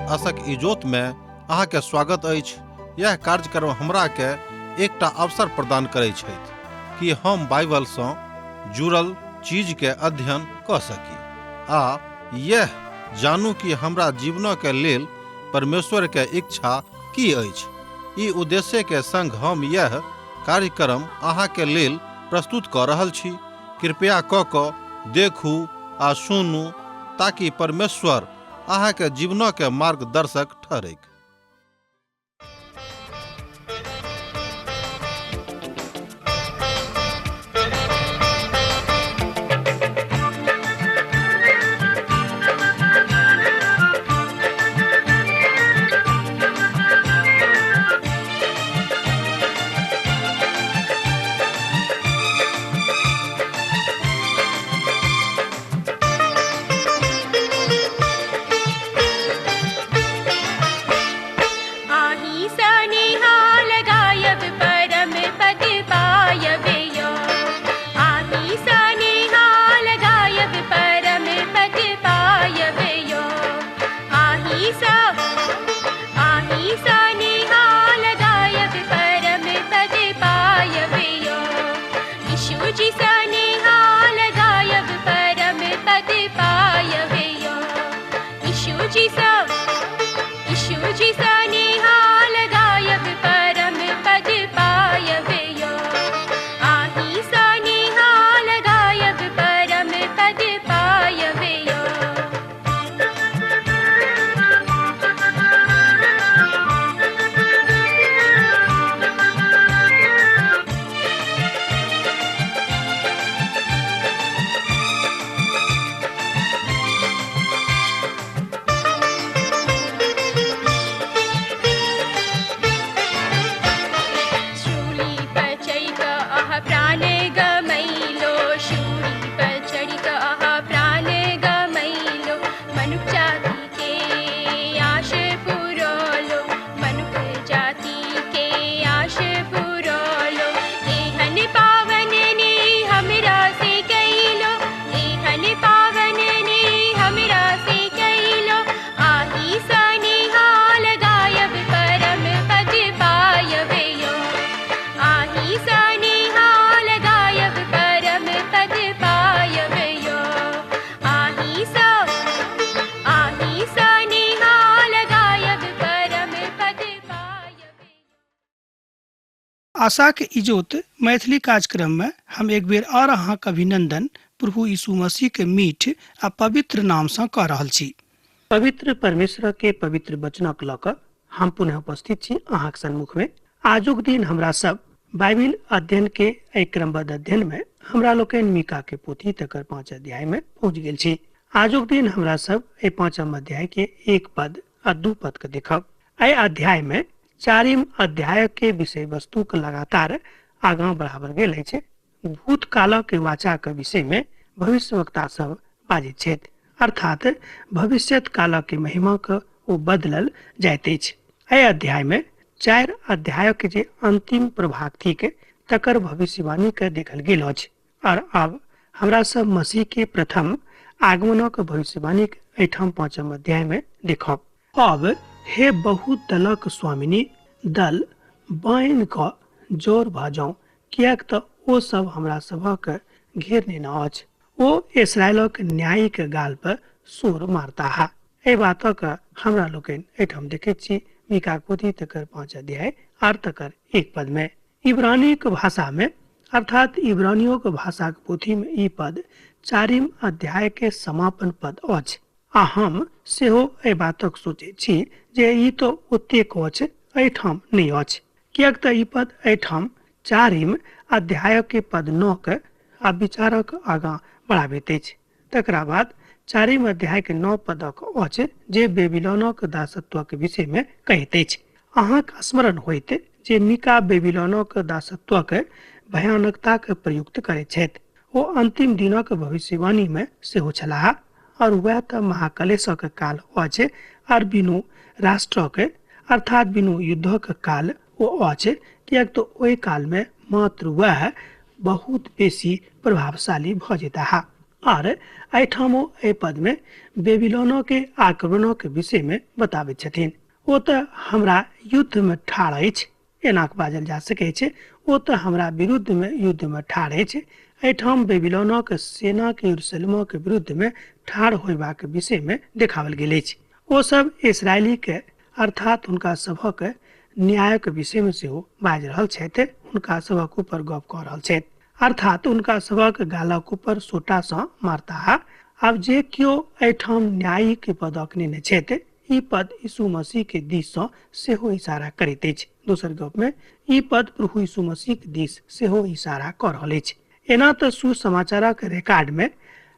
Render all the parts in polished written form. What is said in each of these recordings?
आशक इजोत में अहाँ के स्वागत अछि। यह कार्यक्रम हमरा के एकटा अवसर प्रदान करै छथि कि हम बाइबल सँ जुड़ल चीज के अध्ययन कऽ सकी आ यह जानू कि हमरा जीवन के लेल परमेश्वर के इच्छा की अछि। ई उद्देश्य के संग हम यह कार्यक्रम अहाँ के लेल प्रस्तुत कऽ रहल छी। कृपया कऽ कऽ देखू आ सुनू ताकि परमेश्वर अहाँ के जीवन के मार्गदर्शक ठहरैक। आही सनिहाल गायब परम पद पायब यो। आही सनिहाल गायब परम पद पायब यो। आही सा आही सनिहाल गायब परम पद पायब यो। यीशु जी सनिहाल गायब परम पद पायब यो। यीशु जी सा यीशु जी सनिहाल गायब परम पद पायब यो। आही सनिहाल गायब परम पद पायब यो। शूली पर चढ़ि कऽ अहाँ प्राण गमैलो। शूली पर चढ़ि कऽ अहाँ प्राण गमैलो। मनुख जाति के आश पुरौलो। मनुख जाति के आश पुरौलो। एहन पावन ने हमरा से कैलो। एहन पावन ने हमरा से कैलो। आही सनिहाल गायब परम पद पायब यो। आही सनिहाल गायब परम पद पायब यो। आही सा आही सनिहाल गायब परम पद पायब। आशाक इजोत मैथिली कार्यक्रम में हम एक बेर और अहाँक अभिनंदन प्रभु यीशु मसीह के मीठ आ पवित्र नाम सँ कऽ रहल छी। पवित्र परमेश्वर के पवित्र वचनक लऽ कऽ हम पुनः उपस्थित छी अहाँक सन्मुख में। आजुक दिन हमरा सब बाइबिल अध्ययन के एहि क्रमबद्ध अध्ययन में हमरा लोकनि मीका के पोथी तकर 5 अध्याय में पहुँच गेल छी। आजुक दिन हमरा सब एहि 5 अध्याय के 1 पद आ 2 पद के देखब। एहि अध्याय में 4 अध्याय के विषय वस्तु के लगातार आगाँ बढ़ावल गेल अछि। भूतकाल के वाचा के विषय में भविष्यवक्ता सब बाजैत छथि, अर्थात भविष्यत काल के महिमा के ओ बदलल जाइत अछि। एहि अध्याय में 4 अध्याय के जे अंतिम प्रभाग थिक तकर भविष्यवाणी के देखल गेल अछि। और अब हमरा सब मसीह के प्रथम आगमनक भविष्यवाणी एहिठाम 5 अध्याय में देखब। अब हे बहुत दलक स्वामिनी दल बान्हि कऽ जोर भऽ जाउ, किएक तऽ ओ सब हमरा सभक घेरने न अछि। ओ इसराइलक न्यायिक गाल पर सोर मारताह। एहि बातक हमरा लोकनि एहिठाम देखैत छी मीका पोथी तकर 5 अध्याय आर तकर 1 पद में। इब्रानीक भाषा में अर्थात इब्रानियों के भाषाक पोथी में ई पद 4 अध्याय के समापन पद अछि। आ हम सेहो एहि बातक सोचै छी जे ई तो ओतेक अछि, एहिठाम नहि अछि, किएक तऽ ई पद एहिठाम 4 अध्याय के पद 9 के आ विचारक आगाँ बढ़ाबैत अछि। तकरा बाद 4 अध्याय के 9 पदक अछि जे बेबीलोनक दासत्वक विषय में कहैत अछि। अहाँक स्मरण होइत जे मीका बेबीलोनक दासत्वक भयानकताक प्रयुक्त करैत छथि। ओ अंतिम दिनक भविष्यवाणी में सेहो छलाह और वएह तऽ महाकलेशक काल अछि और बिनु राष्ट्रक अर्थात बिनु युद्धक काल ओ अछि, किएक तऽ ओहि काल में मात्र वएह बहुत बेसी प्रभावशाली भऽ जेताह। आर एहिठाम ओ एहि पद में बेबीलोनो के आक्रमणक विषय में बताबैत छथिन। ओ तऽ हमरा युद्ध में ठाढ़ अछि, एना बाजल जा सकै छै, ओ तऽ हमरा विरुद्ध में युद्ध में ठाढ़ अछि। एहिठाम बेबीलोनक सेना के यरूशलेमक विरुद्ध में ठाढ़ होयबाक विषय में देखावल गेल अछि। ओ सब इसराइली के अर्थात हुनका सभक न्यायक विषय में सेहो बाजि रहल छथि, हुनका सभक ऊपर गप कऽ रहल छथि, अर्थात हुनका सभक गालक ऊपर सोटा सँ मारताह। आब जे केओ एहिठाम न्यायी के पदक नेने छथि, ई पद यीशु मसीह के दिस सँ सेहो इशारा करैत अछि। दोसर गप में ई पद प्रभु यीशु मसीह के दिस सेहो इशारा कऽ रहल अछि। एना तऽ सुसमाचारक रिकॉर्ड में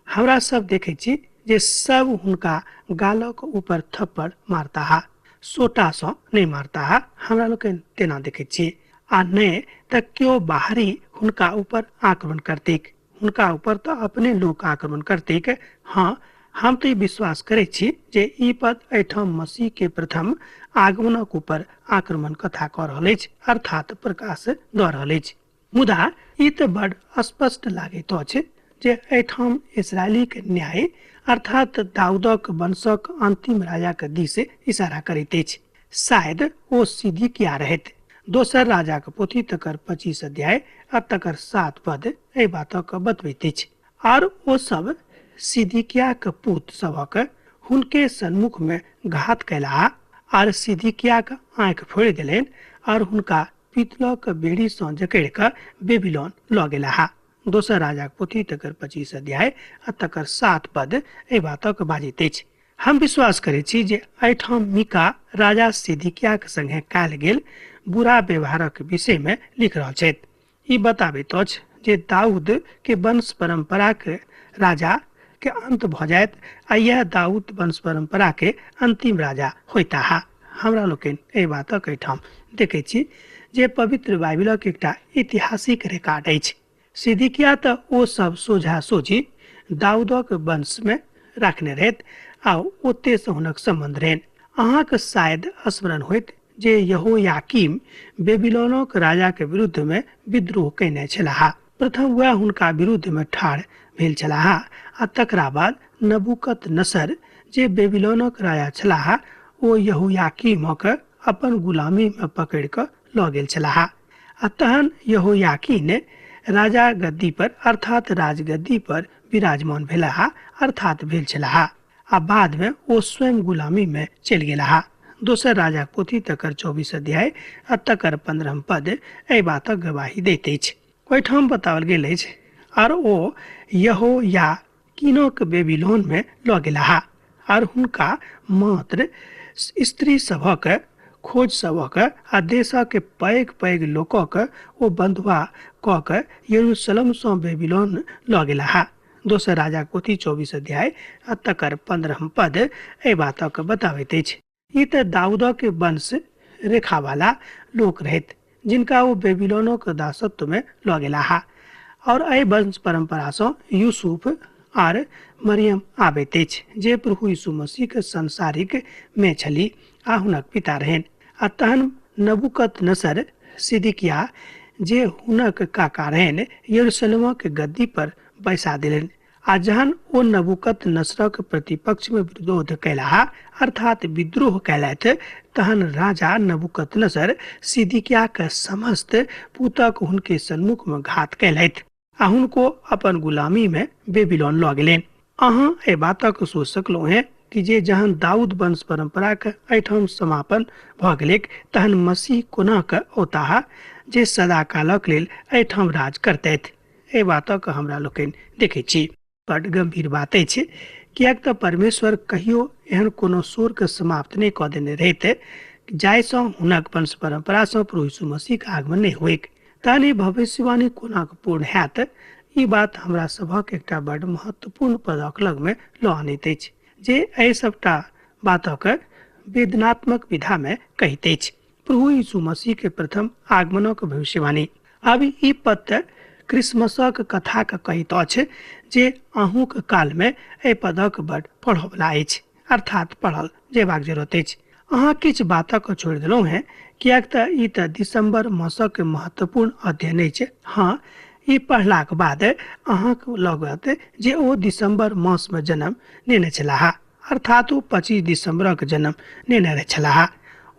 हमरा सब देखै छी जे सब हुनका गालक ऊपर थप्पड़ मारताह, सोटा सँ नहि मारताह, हमरा लोकनि तेना देखै छी। आ नहि तऽ केओ बाहरी हुनका ऊपर आक्रमण करतैक, हुनका ऊपर तऽ अपने लोक आक्रमण करतैक। हाँ, हम तऽ ई विश्वास करै छी जे ई पद एहिठाम मसीह के प्रथम आगमनक ऊपर आक्रमण कथा कऽ रहल अछि, अर्थात प्रकाश दऽ रहल अछि। मुदा ई तऽ बड स्पष्ट लागैत अछि जे एहिठाम इसराइलीक न्याय अर्थात दाऊदक वंशक अंतिम राजाक दिस इशारा करैत अछि। शायद ओ सिदकिय्याह रहैत। दोसर राजाक पोथी तकर 25 अध्याय आ तकर 7 पद एहि बातक बतबैत अछि। आर ओ सब सिदकिय्याहक पुत सभक हुनके सन्मुख में घात कयलाह आर सिदकिय्याहक आँखि फोड़ि देलनि आर हुनका पीतलक बेड़ी सँ जकड़ि कऽ बेबीलोन लऽ गेलाह। दोसर राजाक पोथी तकर 25 अध्याय आ तकर 7 पद एहि बातक बाजैत अछि। हम विश्वास करै छी जे एहिठाम मीका राजा सिदकिय्याहक संगे कयल गेल बुरा व्यवहारक विषय में लिख रहल छथि। ई बताबैत अछि जे दाऊद के वंश परंपरा के राजा के अंत भऽ जायत आ यह दाऊद वंश परंपरा के अंतिम राजा होइताह। हमरा लोकनि एहि बातक एहिठाम देखै छी जे पवित्र बाइबिलक एकटा ऐतिहासिक रिकॉर्ड अछि। सिदकिय्याह तऽ ओ सब सोझा सोझी दाऊदक वंश में राखने रहैत आ ओते से हुनक संबंध रहनि। अहाँके शायद स्मरण होइत जे यहोयाकीम बेबीलोनक राजा के विरुद्ध में विद्रोह कयने छलाह। प्रथम वएह हुनका विरुद्ध में ठाढ़ भेल छलाह आ तकरा बाद नबूकदनेस्सर जे बेबीलोनक राजा छलाह ओ यहोयाकीमक अपन गुलामी में पकड़ि कऽ लऽ गेल छलाह आ तहन यहोयाकीन राजा गद्दी पर अर्थात राजगद्दी पर विराजमान भेलाह अर्थात भेल छलाह आ बाद में ओ स्वयं गुलामी में चलि गेलाह। दोसर राजाक पोथी तकर 24 अध्याय आ तकर 15 पद एहि बातक गवाही दैत अछि। ओहिठाम बताओल गेल अछि आर ओ यहोयाकीनक बेबीलोन में लऽ गेलाह आर हुनका मात्र स्त्री सभक खोज सभक आ देशक पैघ पैघ लोकक ओ बंधुआ कऽ कऽ यरूशलेम सँ बेबीलोन लऽ गेलाह। दोसर राजाक पोथी 24 अध्याय आ तकर 15 पद एहि बातक बताबैत अछि। ई तऽ दाऊदक वंश रेखावाला लोक रहैत जिनका ओ बेबीलोनक दासत्व में लऽ गेलाह और एहि वंश परंपरा सँ यूसुफ आर मरियम आबैत अछि जे प्रभु यीशु मसीह के सांसारिक में छली आ हुनक पिता रहनि। आ तहन नबूकदनेस्सर सिदकिय्याह जे हुनक काका रहनि यरूशलेमक गद्दी पर बैसा देलनि आ जहन ओ नबूकदनेस्सरक प्रतिपक्ष में विरोध कयलाह अर्थात विद्रोह कयलथि तहन राजा नबूकदनेस्सर सिदकिय्याहक समस्त पुतक हुनके सन्मुख में घात कयलथि आ हुनको अपन गुलामी में बेबीलोन लऽ गेलनि। अहाँ एहि बातक सोच सकलहुँ हेँ कि जे जहन दाऊद वंश परंपरा के एहिठाम समापन भऽ गेलैक तहन मसीह कोना कऽ औताह जे सदा कालक लेल एहिठाम राज करतथि। एहि बातक हमरा लोकनि देखै छी। बड गंभीर बात अछि किएक तऽ परमेश्वर कहियो एहन कोनो शोरके समाप्त नहि कऽ देने रहैत जाहिसँ हुनक वंश परंपरासँ प्रभु यीशु मसीहके आगमन नहि होइक। तहन ई भविष्यवाणी कोना पूर्ण हैत ई बात हमरा सभक एकटा बड महत्वपूर्ण पदक लगमे लऽ अनैत अछि जे एहि सबटा बातक वेदनात्मक विधामे कहैत अछि। प्रभु यीशु मसीह के प्रथम आगमनक भविष्यवाणी। आब ई पद क्रिसमसक कथाक कहैत अछि जे अहूँक कालमे एहि पदक बड पढ़ऽवला अछि अर्थात पढ़ल जेबाक जरूरत अछि। अहाँ किछु बातक छोड़ि देलहुँ हेँ किएक तऽ ई तऽ दिसंबर मासक महत्वपूर्ण अध्ययन अछि। हाँ, ई पढ़लाक बाद अहाँके लगत जे ओ दिसंबर मासमे जन्म नेने छलाह, अर्थात ओ 25 दिसंबरक जन्म नेने छलाह।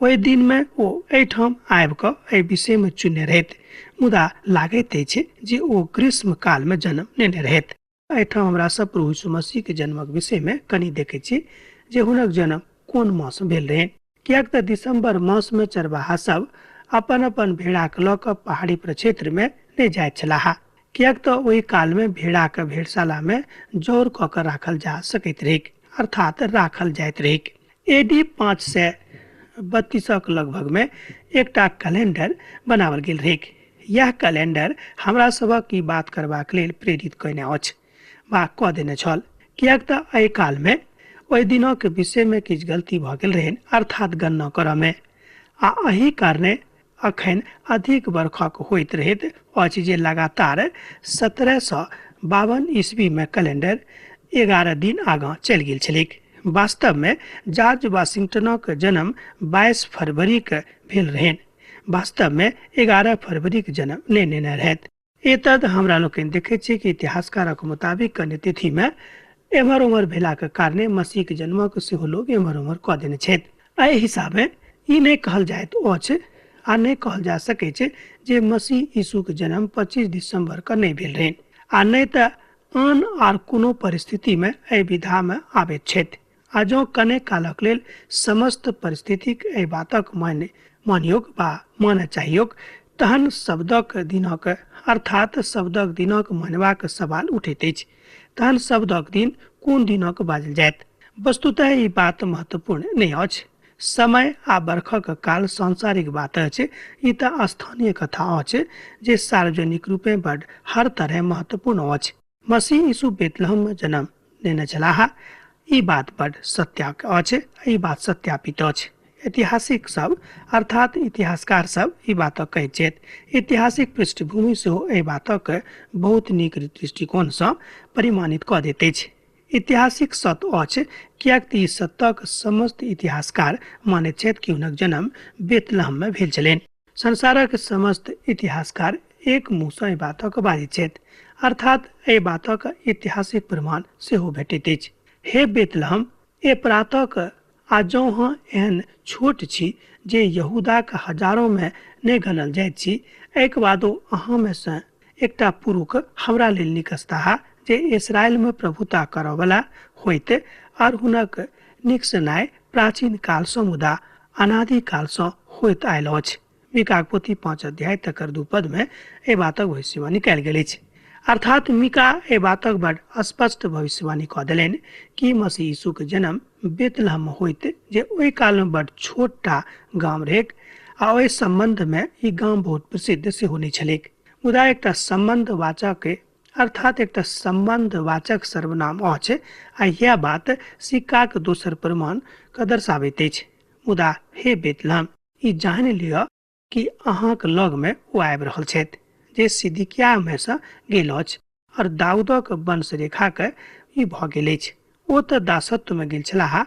ओहि दिनमे ओ एहिठाम आबि कऽ एहि विषयमे चुनने रहथि, मुदा लागैत अछि जे ओ ग्रीष्म कालमे जन्म नेने रहथि। एहिठाम हमरा सब प्रभु यीशु मसीहके जन्मक विषयमे कनि देखै छी जे हुनक जन्म कोन मासमे भेल रहनि, किएक तऽ दिसंबर मासमे चरवाहा सब अपन अपन भेड़ाके लऽ कऽ पहाड़ी प्रक्षेत्रमे नहि जाइत छलाह, किएक तऽ ओहि कालमे भेड़ाके भेड़शालामे जोर कऽ कऽ राखल जा सकैत रहैक, अर्थात राखल जाइत रहैक। AD 532 लगभगमे एकटा कैलेंडर बनाओल गेल रहैक। यह कैलेंडर हमरा सभक ई बात करबाक लेल प्रेरित कयने अछि वा कऽ देने छल, किएक तऽ एहि कालमे ओहि दिनक विषयमे किछु गलती भऽ गेल रहनि, अर्थात गणना करऽमे, आ एहि कारणे अखन अधिक बरखक होइत रहैत अछि जे लगातार 1752 ईस्वीमे कैलेंडर 11 दिन आगाँ चलि गेल छलैक। वास्तवमे जॉर्ज वाशिंगटनक जन्म 22 फरवरीके भेल रहनि, वास्तवमे 11 फरवरीके जन्म नहि नेने रहथि। एतद हमरा लोकनि देखै छियै कि इतिहासकारक मुताबिक कने तिथिमे एम्हर ओम्हर भेलाक कारणे मसीहके जन्मक सेहो लोक एम्हर ओम्हर कऽ देने छथि। एहि हिसाबे ई नहि कहल जाइत अछि आ नहि कहल जा सकै छै जे मसीह यीशुके जन्म 25 दिसंबरके नहि भेल रहनि, आ नहि तऽ आन आर कोनो परिस्थितिमे एहि विधामे आबैत छथि। आ जँ कने कालक लेल समस्त परिस्थितिक एहि बातक मानियोक वा मानऽ चाहियोक, तहन शब्दक दिनक अर्थात शब्दक दिनक मानबाक सवाल उठैत अछि। तहन शब्दक दिन कोन दिनक बाजल जायत? वस्तुतः ई बात महत्वपूर्ण नहि अछि। समय आ बरखक काल सांसारिक बात अछि, ई तऽ स्थानीय कथा अछि जे सार्वजनिक रूपे बड हर तरह महत्वपूर्ण अछि। मसीह यीशु बेतलहममे जन्म नेने छलाह, ई बात बड सत्याक अछि, ई बात सत्यापित अछि। ऐतिहासिक सब अर्थात इतिहासकार सब ई बातक कहैत छथि। ऐतिहासिक पृष्ठभूमि सेहो एहि बातक बहुत नीक दृष्टिकोणसँ परिमाणित कऽ दैत अछि। ऐतिहासिक सत्य अछि, किएक तऽ ई सत्यक समस्त इतिहासकार मानैत छथि कि हुनक जन्म बेतलहममे भेल छलनि। संसारक समस्त इतिहासकार एक मुँहसँ एहि बातक बाजैत छथि, अर्थात एहि बातक ऐतिहासिक प्रमाण सेहो भेटैत अछि। हे बेतलहम एप्रातक, आ जँ अहाँ एहन छोट छी जे यहूदाक हजारोमे नहि गनल जाइत छी, एहिके बादो अहाँमे सँ एकटा पुरुष हमरा लेल निकसताह जे इसराइलमे प्रभुता करऽवला होइत, आर हुनक निकसनाइ प्राचीन कालसँ मुदा अनादि कालसँ होइत आयल अछि। मीकाक पोथी 5 अध्याय तकर 2 पदमे एहि बातक भविष्यवाणी कयल गेल अछि। अर्थात मीका एहि बातक बड स्पष्ट भविष्यवाणी कऽ देलनि कि मसीह यीशुके जन्म बेतलहम होइत, जे ओहि कालमे बड छोटटा गाम रहैक आ ओहि सम्बन्धमे ई गाम बहुत प्रसिद्ध सेहो नहि छलैक। मुदा एकटा सम्बन्धवाचक अर्थात एकटा सम्बन्धवाचक सर्वनाम अछि, आ यह बात सिक्काक दोसर प्रमाण के दर्शाबैत अछि। मुदा हे बेतलहम, ई जानि लिअ कि अहाँक लगमे ओ आबि रहल छथि जे सिदिकियामे सँ गेल अछि और दाऊदक वंश रेखाके ई भऽ गेल अछि। ओ तऽ दासत्वमे गेल छलाह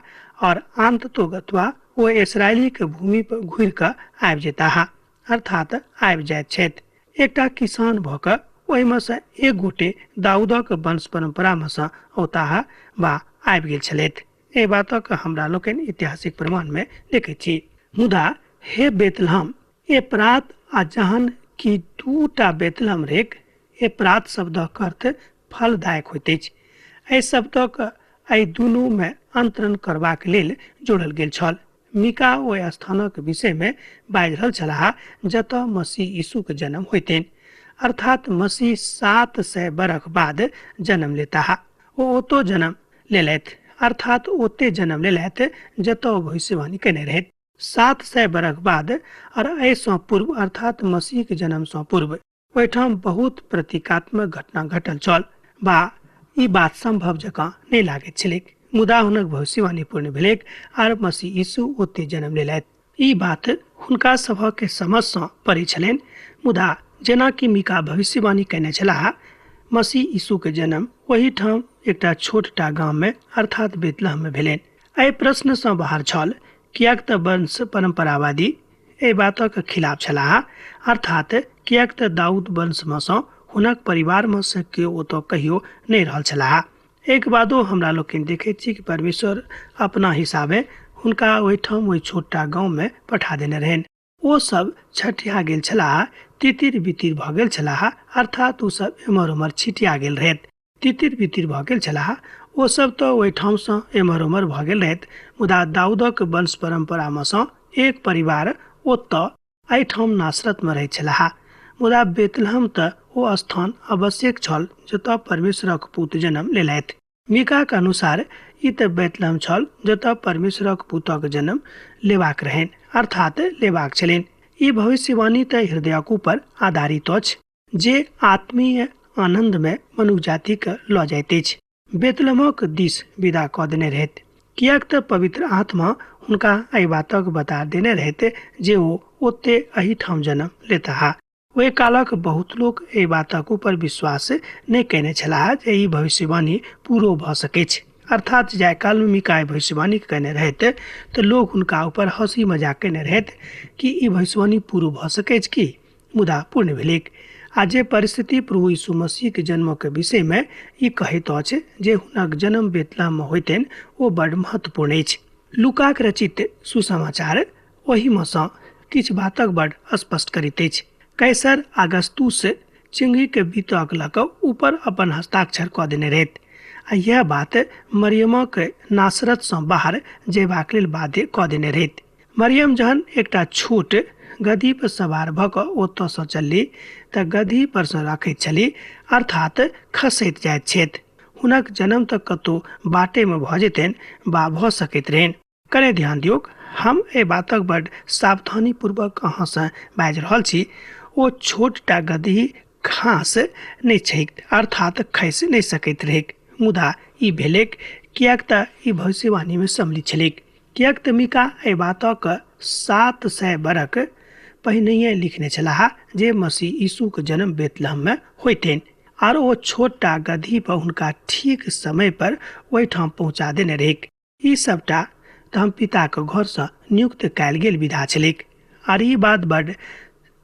और अन्ततोगत्वा ओ इसराइलीके भूमि पर घुरि कऽ आबि जेताह, अर्थात आबि जाइत छथि। एकटा किसान भऽ कऽ ओहिमे सँ एक गोटे दाऊदक वंश परम्परामे सँ औताह वा आबि गेल छलथि। एहि बातक हमरा लोकनि ऐतिहासिक प्रमाणमे देखैत छी। मुदा हे बेतलहम एप्रात, आ जहन कि दूटा बेतलहम रेक, एप्रात शब्दक अर्थ फलदायक होइत अछि। एहि शब्दक एहि दुनूमे अंतरण करबाक लेल जोड़ल गेल छल। मीका ओहि स्थानक विषयमे बाजि रहल छलाह जतऽ मसीह यीशुके जन्म होइतनि, अर्थात मसीह 700 बरख बाद जन्म लेताह। ओ ओतौ जन्म लेलथि, अर्थात ओते जन्म लेलथि जतऽ ओ भविष्यवाणी कयने रहथि। 700 बरख बाद और एहिसँ पूर्व अर्थात मसीहके जन्मसँ पूर्व ओहिठाम बहुत प्रतीकात्मक घटना घटल छल वा ई बात संभव जकाँ नहि लागैत छलैक। मुदा हुनक भविष्यवाणी पूर्ण भेलैक आर मसीह यीशु ओते जन्म लेलथि। ई बात हुनका सभके समझसँ परे छलनि। मुदा जेना कि मीका भविष्यवाणी कयने छलाह, मसीह यीशुके जन्म ओहिठाम एकटा छोटटा गाममे अर्थात बेतलहममे भेलनि। एहि प्रश्नसँ बाहर छल, किएक तऽ वंश परम्परावादी एहि बातक खिलाफ छलाह, अर्थात किएक तऽ दाऊद वंशमे सँ हुनक परिवारमे सँ केओ ओतऽ कहियो नहि रहल छलाह। एक बादो हमरा लोकनि देखैत छी कि परमेश्वर अपना हिसाबे हुनका ओहिठाम ओहि छोटटा गाँवमे पठा देने रहनि। ओ सब छठिया गेल छलाह, तितिर बितिर भऽ गेल छलाह, अर्थात ओ सब एम्हर ओम्हर छिटिया गेल रहथि, तितिर बितिर भऽ गेल छलाह। ओ सब तऽ ओहिठामसँ एम्हर ओम्हर भऽ गेल रहथि, मुदा दाऊदक वंश परम्परामे सँ एक परिवार ओतऽ एहिठाम नासरतमे रहैत छलाह। मुदा बेतलहम तऽ ओ स्थान आवश्यक छल जतऽ परमेश्वरक पुत जन्म लेलथि। मीकाक अनुसार ई तऽ बेतलहम छल जतऽ परमेश्वरक पुतक जन्म लेबाक रहनि, अर्थात लेबाक छलनि। ई भविष्यवाणी तऽ हृदयक ऊपर आधारित अछि जे आत्मीय आनन्दमे मनुख जातिके लऽ जाइत अछि। बेतलहमक दिस विदा कऽ देने रहथि, किएक तऽ पवित्र आत्मा हुनका एहि बातक बता देने रहथि जे ओ ओते एहिठाम जन्म लेताह। ओहि कालक बहुत लोक एहि बातक ऊपर विश्वास नहि कयने छलाह जे ई भविष्यवाणी पूरो भऽ सकैछ। अर्थात जाहि कालमे मीका ई भविष्यवाणी कयने रहथि तऽ लोक हुनका ऊपर हँसी मजाक कयने रहथि कि ई भविष्यवाणी पूरो भऽ सकैछ की, मुदा पूर्ण भेलैक। आ जे परिस्थिति प्रभु यीशु मसीहके जन्मक विषयमे ई कहैत अछि जे हुनक जन्म बेतलहममे होइतनि, ओ बड्ड महत्वपूर्ण अछि। लूकाक रचित सुसमाचार ओहिमे सँ किछु बातक बड्ड स्पष्ट करैत अछि। कैसर अगस्तुस चिंगीके बीतक लऽ कऽ ऊपर अपन हस्ताक्षर कऽ देने रहथि आ यह बात मरियमक नासरतसँ बाहर जयबाक लेल बाध्य कऽ देने रहथि। मरियम जहन एकटा छोट गधी पर सवार भऽ कऽ ओतऽसँ चलली तऽ गधी पर सँ रखैत छली, अर्थात खसैत जाइत छथि। हुनक जन्म तऽ कतहु बाटेमे भऽ जेतनि वा भऽ सकैत रहनि। कने ध्यान दियौक, हम एहि बातक बड्ड सावधानी पूर्वक अहाँसँ बाजि रहल छी। ओ छोटटा गधी घास नहि छैक, अर्थात खसि नहि सकैत रहैक, मुदा ई भेलैक किएक तऽ ई भविष्यवाणीमे सम्मिलित छलैक। किएक तऽ मीका एहि बातक 700 बरख पहिनहिए लिखने छलाह जे मसीह यीशुक जन्म बेतलहममे होइतनि, आर ओ छोटटा गधी पर हुनका ठीक समय पर ओहिठाम पहुँचा देने रहैक। ई सबटा तऽ हम पिताके घरसँ नियुक्त कयल गेल विधा छलैक, आर ई बात बड्ड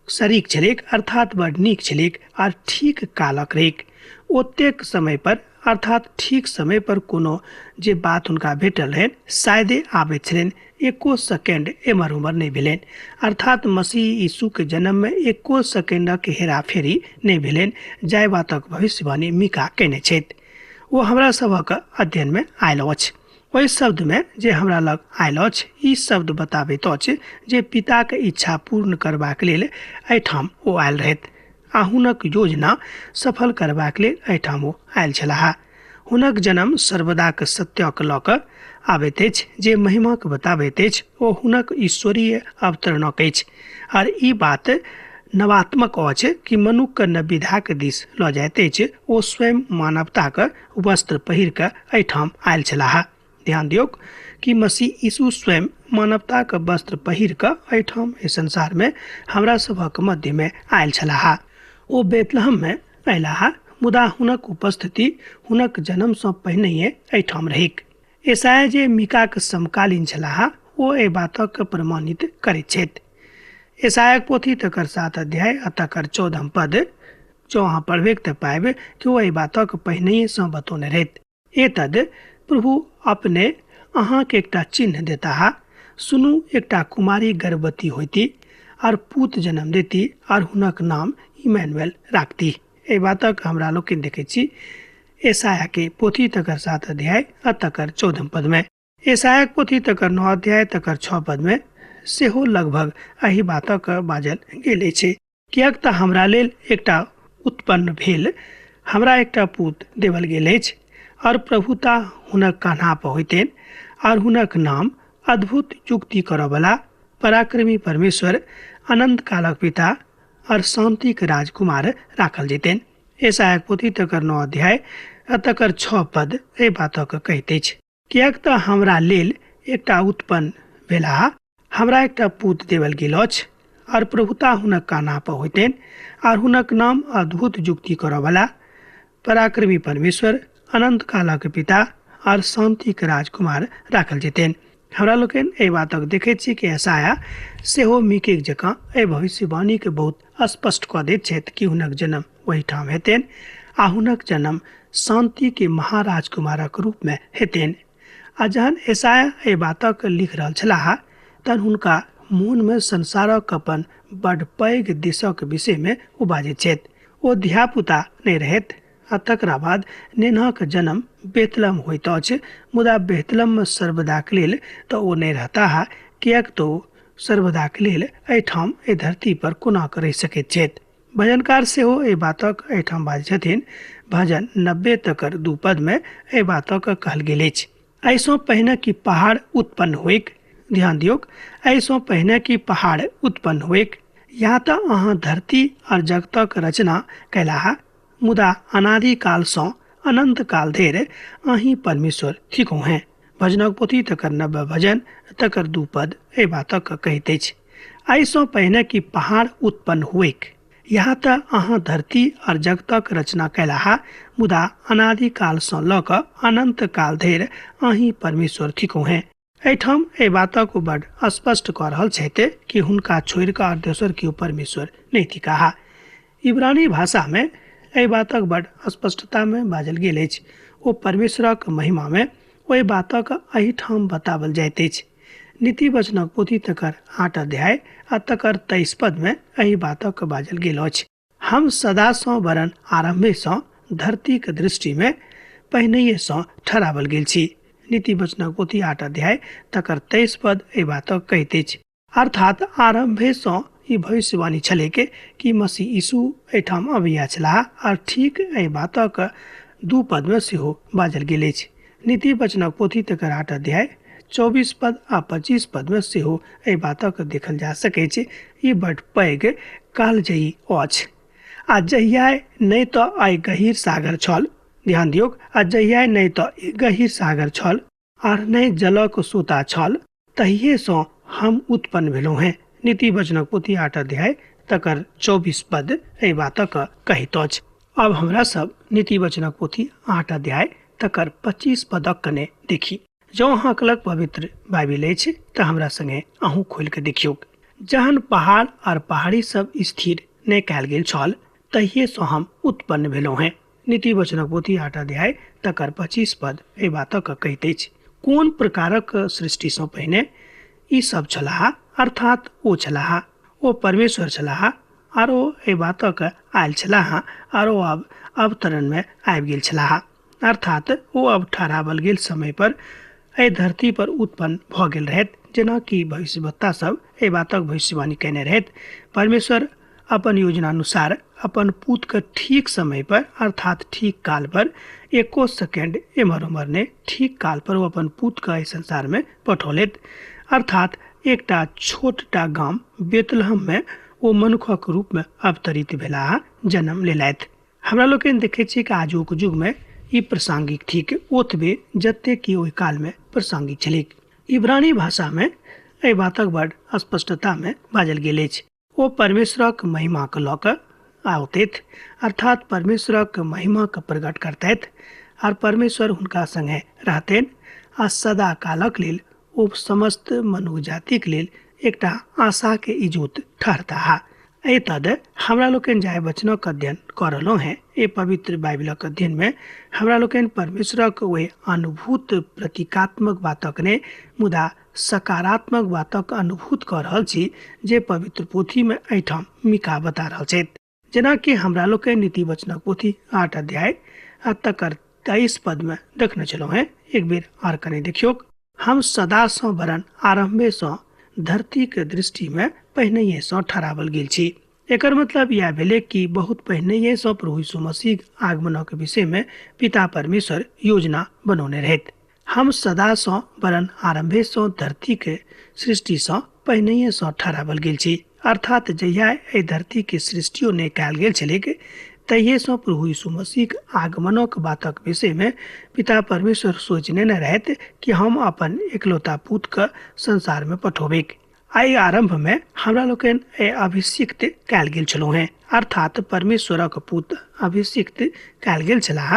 सरीक छलैक, अर्थात बड्ड नीक छलैक आर ठीक कालक रहैक। ओतेक समय पर, अर्थात ठीक समय पर कोनो जे बात हुनका भेटल रहनि शायदे आबैत छलनि, एको सेकेंड एम्हर ओम्हर नहि भेलनि। अर्थात मसीह यीशुके जन्ममे एको सेकेंडक हेराफेरी नहि भेलनि, जाहि बातक भविष्यवाणी मीका कयने छथि। ओ हमरा सभक अध्ययनमे आयल अछि। ओहि शब्दमे जे हमरा लग आयल अछि, ई शब्द बताबैत अछि जे पिताके इच्छा पूर्ण करबाक लेल एहिठाम ओ आयल रहथि आ हुनक योजना सफल करबाक लेल एहिठाम ओ आयल छलाह। हुनक जन्म सर्वदाक सत्यक लऽ कऽ आबैत अछि जे महिमाक बताबैत अछि, ओ हुनक ईश्वरीय अवतरणक अछि। आर ई बात नवात्मक अछि कि मनुखके नवविधाक दिस लऽ जाइत अछि। ओ स्वयं मानवताक वस्त्र पहिर कऽ एहिठाम आयल छलाह। ध्यान दियौक कि मसीह यीशु स्वयं मानवताक वस्त्र पहिर कऽ एहिठाम एहि संसारमे हमरा सभक मध्यमे आयल छलाह। ओ बेतलहममे अयलाह, मुदा हुनक उपस्थिति हुनक जन्मसँ पहिनहिए एहिठाम रहैक। ईसाया जे मीकाक समकालीन छलाह, ओ एहि बातक प्रमाणित करैत छथि। ईसायाक पोथी तकर 7 अध्याय आ तकर 14 पद जँ अहाँ पढ़बैक तऽ पाबि कि ओ एहि बातक पहिनहिएसँ बतौने रहथि। एतद प्रभु अपने अहाँके एकटा चिन्ह देताह, सुनू एकटा कुमारी गर्भवती होती आर पूत जन्म देती आर हुनक नाम इमैनुअल राखती। एहि बातक हमरा लोकनि देखै छी ईसायाके पोथी तकर 7 अध्याय आ तकर 14 पदमे। ईसायाक पोथी तकर 9 अध्याय तकर 6 पदमे सेहो लगभग एहि बातक बाजल गेल अछि। किएक तऽ हमरा लेल एकटा उत्पन्न भेल, हमरा एकटा पूत देवल गेल अछि और प्रभुता हुनक कान्हा पर होइतनि और हुनक नाम अद्भुत युक्ति करऽवला, पराक्रमी परमेश्वर, अनंत कालक पिता और शांतिक राजकुमार राखल जेतनि। ईसायाक पोथी तकर 9 अध्याय आ तकर 6 पद एहि बातक कहैत अछि। किएक तऽ हमरा लेल एकटा उत्पन्न भेलाह, हमरा एकटा पूत देवल गेल अछि और प्रभुता हुनक कान्हा पर होइतनि और हुनक नाम अद्भुत युक्ति करऽवला, पराक्रमी परमेश्वर, अनंत कालक पिता और शांतिक राजकुमार राखल जेतनि। हमरा लोकनि एहि बातक देखैत छी कि यशायाह सेहो मीकेक जकाँ एहि भविष्यवाणीके बहुत स्पष्ट कऽ दैत छथि कि हुनक जन्म ओहिठाम हेतनि आ हुनक जन्म शान्तिके महाराजकुमारक रूपमे हेतनि। आ जहन यशायाह एहि बातक लिख रहल छलाह तहन हुनका मोनमे संसारक अपन बड पैघ देशक विषयमे ओ बाजैत छथि। ओ धियापुता नहि रहैत आ तकरा बाद नेनाक जन्म बेतलम होइत अछि, मुदा बेतलममे सर्वदाक लेल तऽ ओ नहि रहताह, किएक तऽ ओ सर्वदाक लेल एहिठाम एहि धरती पर कोना कऽ रहि सकैत छथि। भजनकार सेहो एहि बातक एहिठाम बाजै छथिन। भजन 90 तकर 2 पदमे एहि बातक कहल गेल अछि। एहिसँ पहिने कि पहाड़ उत्पन्न होइक, ध्यान दियौक, एहिसँ पहिने कि पहाड़ उत्पन्न होइक, या तऽ अहाँ धरती और जगतक रचना कयलाह, मुदा अनादिकालसँ अनंत काल धरि अहीं परमेश्वर थिकहुँ हैं। भजनक पोथी तकर 90 भजन तकर 2 पद एहि बातक कहैत अछि। एहिसँ पहिने कि पहाड़ उत्पन्न होइक, यहाँ तऽ अहाँ धरती और जगतक रचना कयलाह, मुदा अनादिकालसँ लऽ कऽ अनंत काल धरि अहीं परमेश्वर थिकहुँ हैं। एहिठाम एहि बातक ओ बड स्पष्ट कऽ रहल छथि कि हुनका छोड़ि कऽ आओर दोसर केओ परमेश्वर नहि थिकाह। इब्रानी भाषामे एहि बातक बड स्पष्टतामे बाजल गेल अछि। ओ परमेश्वरक महिमामे ओहि बातक एहिठाम बताओल जाइत अछि। नीति वचनक पोथी तकर 8 अध्याय आ तकर 23 पदमे एहि बातक बाजल गेल अछि। हम सदासँ वरन आरम्भेसँ धरतीक दृष्टिमे पहिनहिएसँ ठहरावल गेल छी। नीति वचनक पोथी 8 अध्याय तकर 23 पद एहि बातक कहैत अछि। अर्थात आरम्भेसँ ई भविष्यवाणी छलैक कि मसीह यीशु एहिठाम अबैया छलाह, आर ठीक एहि बातक 2 पदमे सेहो बाजल गेल अछि। नीति वचनक पोथी तकर 8 अध्याय 24 पद आ 25 पदमे सेहो एहि बातक देखल जा सकैत अछि। ई बड पैघ कालजयी अछि। आ जहिया नहि तऽ आइ गहीर सागर छल, ध्यान दियौक, आ जहिया नहि तऽ गहीर सागर छल आर नहि जलक सोता छल, तहिएसँ हम उत्पन्न भेलहुँ हैं। नीति वचनक पोथी 8 अध्याय तकर 24 पद एहि बातक कहैत अछि। अब हमरा सब नीति वचनक पोथी 8 अध्याय तकर 25 पदक कने देखी। जँ अहाँक लग पवित्र बाइबिल अछि तऽ हमरा संगे अहूँ खोलि कऽ देखियौक। जहन पहाड़ आर पहाड़ी सब स्थिर नहि कयल गेल छल, तहिएसँ हम उत्पन्न भेलहुँ हैं। नीति वचनक पोथी 8 अध्याय तकर 25 पद एहि बातक कहैत अछि। कोन प्रकारक सृष्टिसँ पहिने ई सब छलाह, अर्थात ओ छलाह, ओ परमेश्वर छलाह, आर ओ एहि बातक आयल छलाह, आर ओ अब अवतरणमे आबि गेल छलाह, अर्थात ओ अब ठहरावल गेल समय पर एहि धरती पर उत्पन्न भऽ गेल रहैत, जेनाकि भविष्यवक्ता सब एहि बातक भविष्यवाणी कयने रहैत। परमेश्वर अपन योजनानुसार अपन पुतके ठीक समय पर, अर्थात ठीक काल पर, एको सेकेंड एम्हर ओम्हर नहि, ठीक काल पर ओ अपन पुतके एहि संसारमे पठौलथि। अर्थात एकटा छोटटा गाम बेतलहममे ओ मनुखक रूपमे अवतरित भेलाह, जन्म लेलथि। हमरा लोकनि देखै छियै कि आजुक युगमे ई प्रासंगिक थिक ओतबे जते कि ओहि कालमे प्रासंगिक छलैक। इब्रानी भाषामे एहि बातक बड स्पष्टतामे बाजल गेल अछि। ओ परमेश्वरक महिमाके लऽ कऽ औतथि, अर्थात परमेश्वरक महिमाके प्रकट करतथि, आर परमेश्वर हुनका संगे रहतनि, आ सदा कालक लेल ओ समस्त मनुख जातिक लेल एकटा आशाके इजोत ठहरताह। एहि तद हमरा लोकनि जाहि वचनक अध्ययन कऽ रहलहुँ हेँ, एहि पवित्र बाइबिलक अध्ययनमे हमरा लोकनि परमेश्वरक ओहि अनुभूत प्रतीकात्मक बातक नहि, मुदा सकारात्मक बातक अनुभूत कऽ रहल छी जे पवित्र पोथीमे एहिठाम मीका बता रहल छथि। जेनाकि हमरा लोकनि नीति वचनक पोथी 8 अध्याय आ तकर 23 पदमे देखने छलहुँ हेँ। एक बेर आर कने देखियौक। हम सदासँ वरन आरम्भेसँ धरतीके दृष्टिमे पहिनहिएसँ ठहरावल गेल छी। एकर मतलब इएह भेलै कि बहुत पहिनहिएसँ प्रभु यीशु मसीह आगमनक विषयमे पिता परमेश्वर योजना बनौने रहथि। हम सदासँ वरन आरम्भेसँ धरतीके सृष्टिसँ पहिनहिएसँ ठहरावल गेल छी, अर्थात जहिया एहि धरतीके सृष्टियो नहि कयल गेल छलैक, तहिएसँ प्रभु यीशु मसीह आगमनक बातक विषयमे पिता परमेश्वर सोचि नेने रहथि कि हम अपन एकलौता पुतके संसारमे पठोबैक। आइ आरम्भमे हमरा लोकनि एहि अभिषिक्त कयल गेल छलहुँ हेँ, अर्थात परमेश्वरक पुत अभिषिक्त कयल गेल छलाह,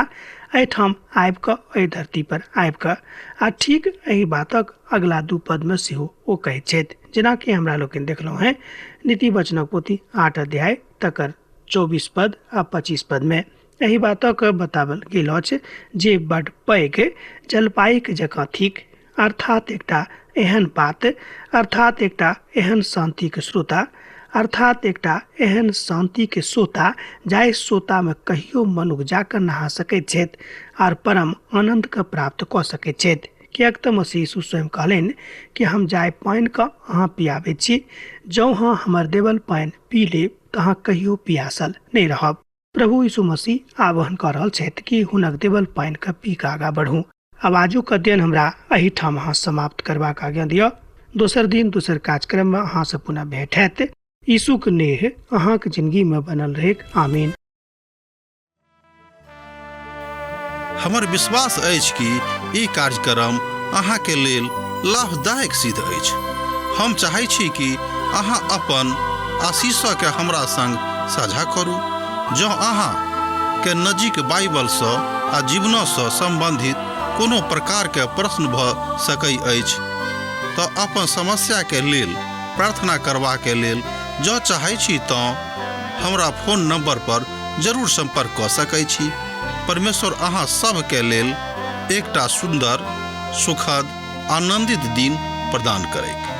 एहिठाम आबि कऽ, एहि धरती पर आबि कऽ। आ ठीक एहि बातक अगला 2 पदमे सेहो ओ कहैत छथि, जेनाकि हमरा लोकनि देखलहुँ हेँ नीति वचनक पोथी 8 अध्याय तकर 24 पद आ 25 पदमे एहि बातक बताओल गेल अछि जे बड पैघ जलपाइक जकाँ थिक, अर्थात एकटा एहन बात, अर्थात एकटा एहन शान्तिक श्रोता, अर्थात एकटा एहन शान्तिके सोता जाहि सोतामे कहियो मनुख जाकऽ नहा सकैत छथि आर परम आनन्दके प्राप्त कऽ सकैत छथि। किएक तऽ मसीह यीशु स्वयं कहलनि कि हम जाहि पानिके अहाँ पियाबैत छी, जँ अहाँ हमर देवल पानि पी लेब तऽ अहाँ कहियो पियासल नहि रहब। प्रभु यीशु मसीह आह्वान कऽ रहल छथि कि हुनक देवल पानिके पी कऽ आगाँ बढ़ू। आब आजुक अध्ययन हमरा एहिठाम अहाँ समाप्त करबाक आज्ञा दिअ। दोसर दिन दोसर कार्यक्रममे अहाँसँ पुनः भेंट हैत। यीशुक नेह अहाँक जिंदगीमे बनल रहैक। आमीन। हमर विश्वास अछि कि ई कार्यक्रम अहाँके लेल लाभदायक सिद्ध अछि। हम चाहै छी कि अहाँ अपन आशीषके हमरा संग साझा करू। जँ अहाँ के नजीक बाइबलसँ आ जीवनसँ सम्बन्धित कोनो प्रकारके प्रश्न भऽ सकै अछि तऽ अपन समस्याके लेल प्रार्थना करबाके लेल जँ चाहै छी तँ हमरा फोन नंबर पर जरूर संपर्क कऽ सकै छी। परमेश्वर अहाँ सभके लेल एकटा सुन्दर, सुखद, आनंदित दिन प्रदान करैक।